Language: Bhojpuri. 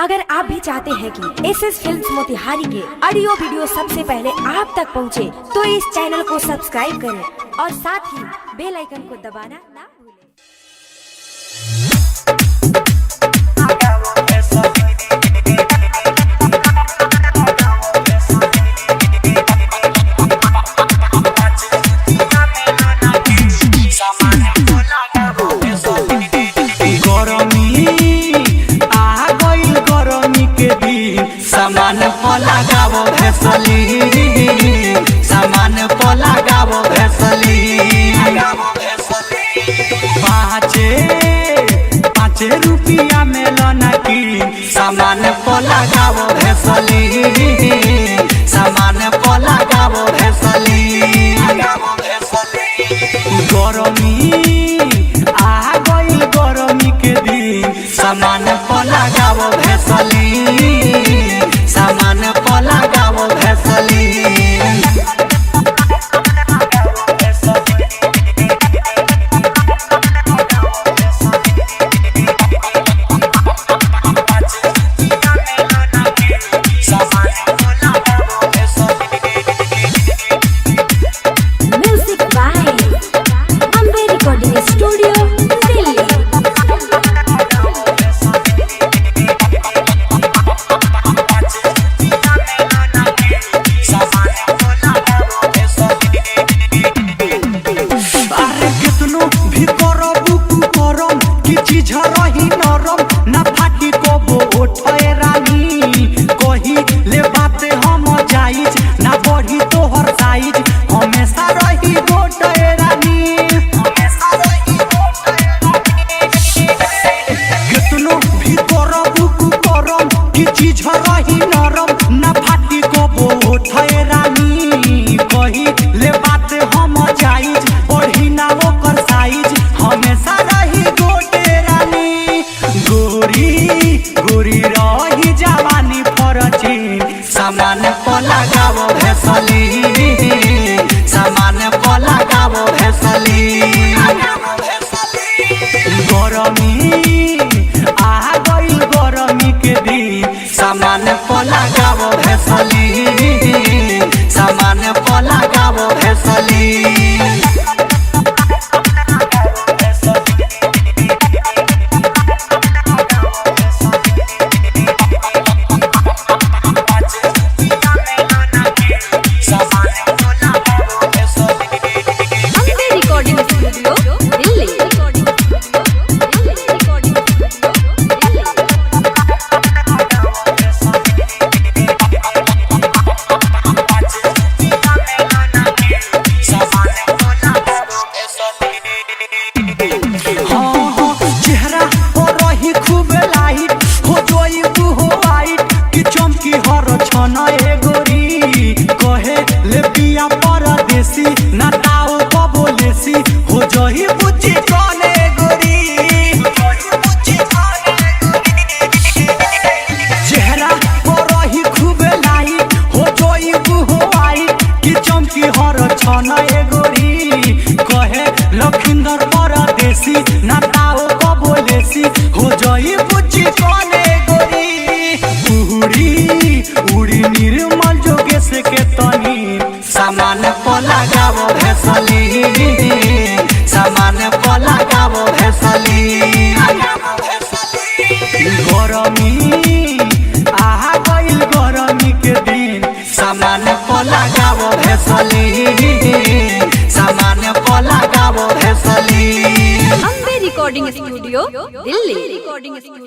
अगर आप भी चाहते हैं कि एस एस फिल्म मोतिहारी के ऑडियो वीडियो सबसे पहले आप तक पहुंचे, तो इस चैनल को सब्सक्राइब करें और साथ ही बेल आइकन को दबाना ना भूलें। गरमी आ गइल, गरमी के दिन सामान पलागावो भैसली, सामान पलागावो भैसली। पाँचे पाँचे रुपिया में लना की सामान पलागावो भैसली, सामान पलागावो भैसली। गरमी आ गइल, गरमी के दिन सामान पलागावो भैसली, सामान पलागावो भैसली। Music by Ambe recording studio Delhi. अरे केतनो भी करबू करम कि चीज रही नरम ना फाटी कबो ओठे रानी, कही ले बात हम जाइज ना बढ़ी तोहर साइज, हमेशा रही गोटे रानी। केतनो भी करबू करम कि चीज रही नरम ना फाटी कबो ओठे रानी, कही ले बात हम जाइज बढ़ी ना ओकर साइज, हमेशा रही गोटे रानी। गोरी गोरी रही जवानी फरची, सामान पलागावो भैसली, सामान पलागावो भैसली। गरमी आ गइल, गरमी के दिन सामान पलागावो भैसली, सामान पलागावो भैसली। Ambe recording studio Delhi. Recording studio Delhi. Recording studio Delhi. हाँ हाँ, चेहरा हो रही खूब लाइट हो जोई तू हो वाइट कि चमकी हर छन ए गोरी, कहे ले पिया परदेसी ना ताओ कबो लेसी हो जोही बुच्ची कने गोरी। चेहरा हो रही खूब लाइट हो जोई तू हो वाइट कि चमकी हर छन ए गोरी, कहे लखिंदर परदेसी ना ताओ कबो लेसी हो जोई बुच्ची कने गोरी। उड़ी उड़ी निर्मल जोगेश के तनी सामान पलागावो भैसली, सामान पलागावो भैसली। गरमी आ गइल, गरमी के दिन सामान पलागावो भैसली, सामान पलागावो भैसली। Ambe recording studio Delhi. Recording studio.